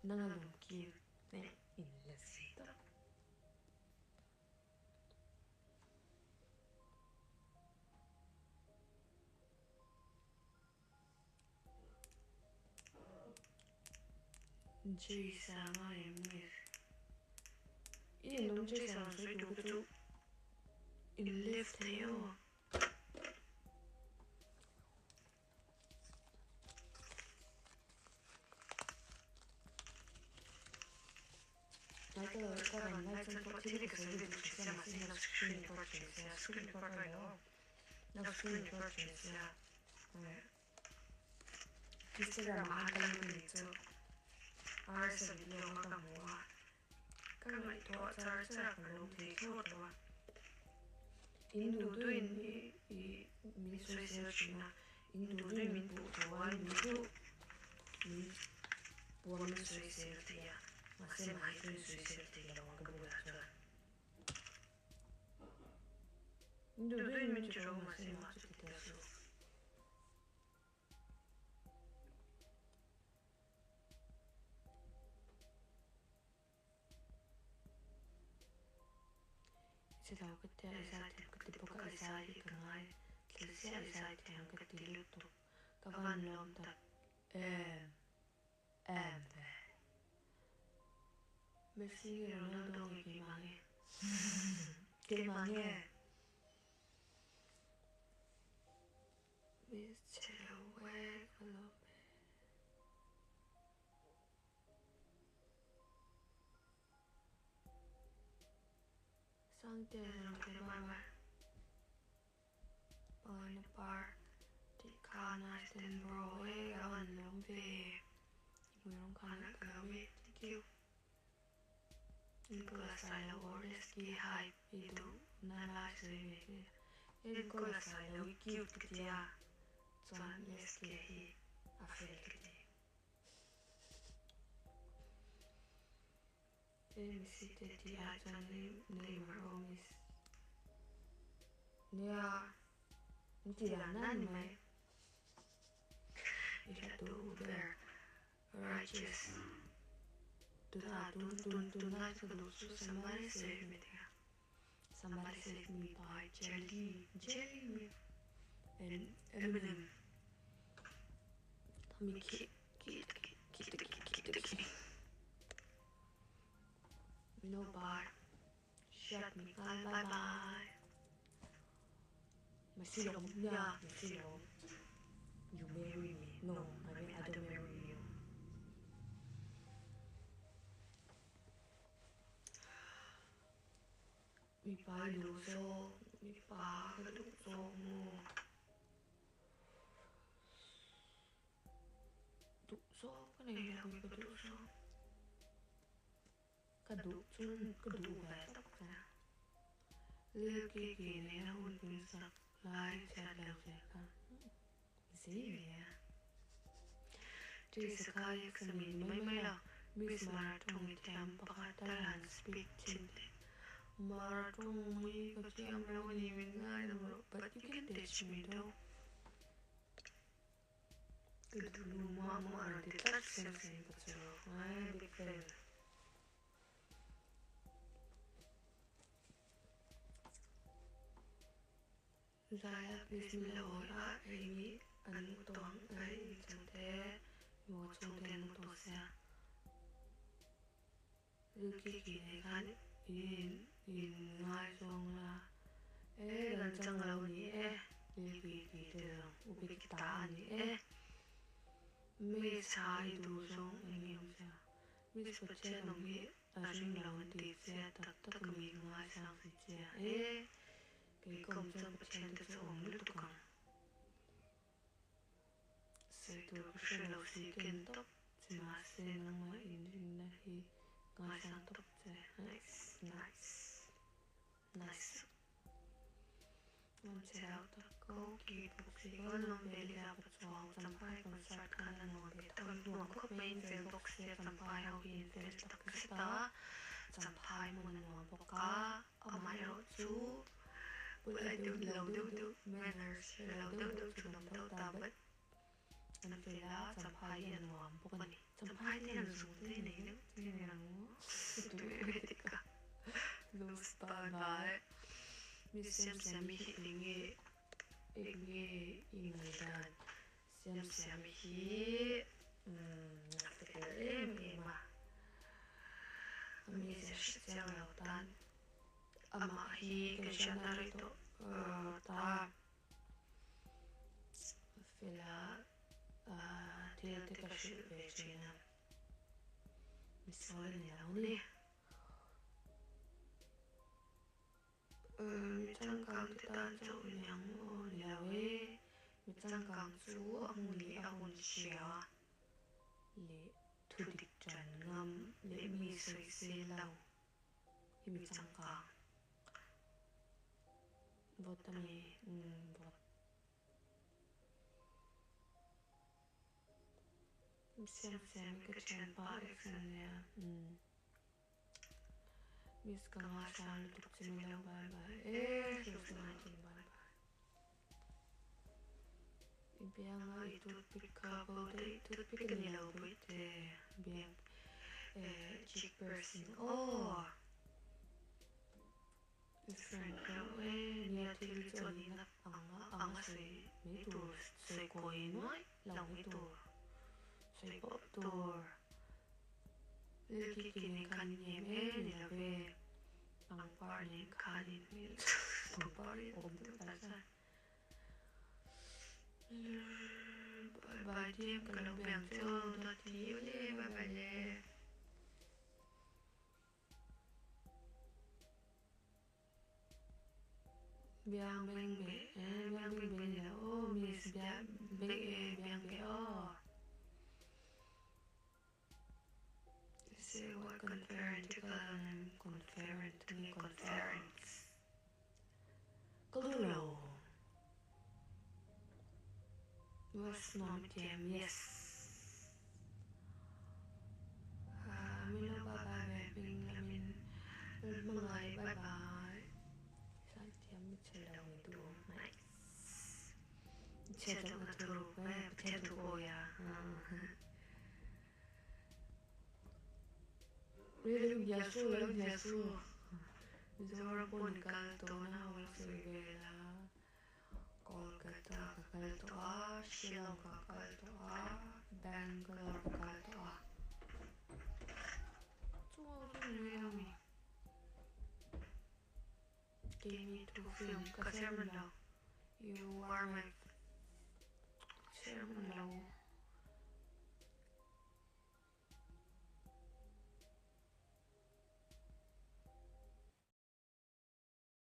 Nang a lawm cute eh in la si tawp. Jace a ngai em miss? I en awm Jace a rawn sawi tur ka chu in left thei aw. Tlai ka lo ka rawn lai chuan pawh thil hi ka sawi ve duh thin sia mahse hei lo screen record thin sia screen record a ni lo lo screen record thin sia Instagram ah khan ka lut a nih chu RSa video kha ka hmu a ka ngaihtuah char char a ka lawm thei thlawt lo a in duh duhin i min sawi sel thin a in duh duhin min puh tho a in duh duh min puan min sawi sel thei a mahse mahni chu in sawi sel thei lo ang ka bulah chuan in duh duhin min ti ro mahse mah chu ti tel suh. I chhe lo ka tia i zai thiam ka ti bawk a i zai hi ka ngai thla ziah i zai thiam ka ti lutuk ka van lawm tak em em ve. Messi nge Ronaldo nge keimah nge keimah nge. Miss chhe lo e ka lawm e. Sangte rawn thei bye bye. Pangaina par tih kha nice den bro e a van lawm ve. I hmui rawng kha nalh ka lawm e thank you. Enkawl a sai lo or SK hype i duh na lai sawi ve hle. Enkawl a sai lo i cute ka tia chuan SK hi a fel ka ti. Messi te tih ah chuan Neymar aw miss. Nia in ti dan dan ni mai. I hla duh ber Righteous. Tunah tun tun tunlai chu ka duh chu Somebody Save Me tih a. Somebody Save Me by Jelly Jelly Me and Eminem. Mi khi khi khi khi khi khi khi. No bar. Hriat mi nghal bye bye. Messi lawm nia Messi lawm. You marry me no I mean I don't marry you. Mipa i duh zawk mipa ka duh zawk maw. Duh zawk ka nei lo mipa duh zawk. Ka duh chuan ka duh ve tawp che. Lil Kiki nena hun min sak lai chhiat lo che kha zei ve a. Tisa kha Yaksa min ni mai mai lo, Miss Mara tawng i thiam pakhat tal han speak thin teh. Mara tawng hi ka thiam lo a ni min ngai dam rawh but you can teach me though. Ka duh nu muah muah a rawn ti tlat sem sem ka chu ngai big fan. Zaia please min lo awi a Amy an mu tawh ang ai in changte maw chhungte an mu tawh sia. Lucky ki nei khan in in ngaizawng la e kan chang lo ni e Lucky ki te zawng u bik ta a ni e Miss ha i duh zawng eng nge awm sia Miss Pathian awm hi a ring lo an ti che a tak tak a mi ngaisang si che a e kei ka awm chuan Pathian te chu a awm lutuk ang. Sawi tur ka hre lo si ken tawp che mahse nangmah inrinna hi ngaisang tawp che nice nice nice Nuam che lo tak ko cute bawk si ko nuam ve leh a pachuau champai concert khan a nuam ve tawp nuam khawp mai in fel bawk sia champai ho hi in fel tak zet a champhai hmun a nuam bawk a amaherawh chu Pulai deuh lo deuh deuh manners hre lo deuh deuh chu an awm deuh ta but an fel a, champhai hi a nuam bawk a ni. Champhai te hian zung te nei Bye bye. Mi Siamsiami hi enge enge i ngaihdan Siamsiami hi umm a fel em em a. A mizia hre chiang lo tan amah hi kan hriatna rei tawh ta. A fel a, thil te ka hrilh ve thin a, misual a ni lo ni. Mi changkang te tan chauh ni ang aw ni lo e, mi changkang chu a hmun leh a hun hria leh thu dik tan ngam leh mi sawisel lo hi mi changkang. Vawt a mi umm vawt. Siam siam i ka thianpa ex a nia umm. Miss ka ngaisang lutuk che min lo bye bye e hruai ngai thin bye bye. I bianga i toothpick kha bo daih toothpick a ni lo bawihte biang eh cheek purse in aw. I friend reuh e nia thil hi chu a nihna ang ang a sawi mai tur sawi kawi nuai lo mai tur sawi pawp tur Lil Kiki nen khan in em e ni lo ve pangpar nen khan in hmel pangpar in awm deuh ta chuan Bye bye DM ka lo be ang che aw dawt hi ule bye bye le. Biang beng be e biang beng be ni lo aw miss biang beng e biang be aw Say what conference ka kal ang conference nge conference ka duh lo West nuam i ti em yes Min lo bye bye ve hming lamin hmangaih bye bye Zaithiam mi chhe lo ni duh nice Chhiat lohna thuruk e Pathian thu awi a Rilru hnial su lo hnial su Mizoram pawh ni kal tawh na ho lo sawi vel a. Kolkata ka kal tawh a, Shillong ka kal tawh a, Bangalore ka kal tawh a. Chung ho chu ni mai lo mi? Keimi thu film ka chhiar hman lo. You are my chhiar hman lo.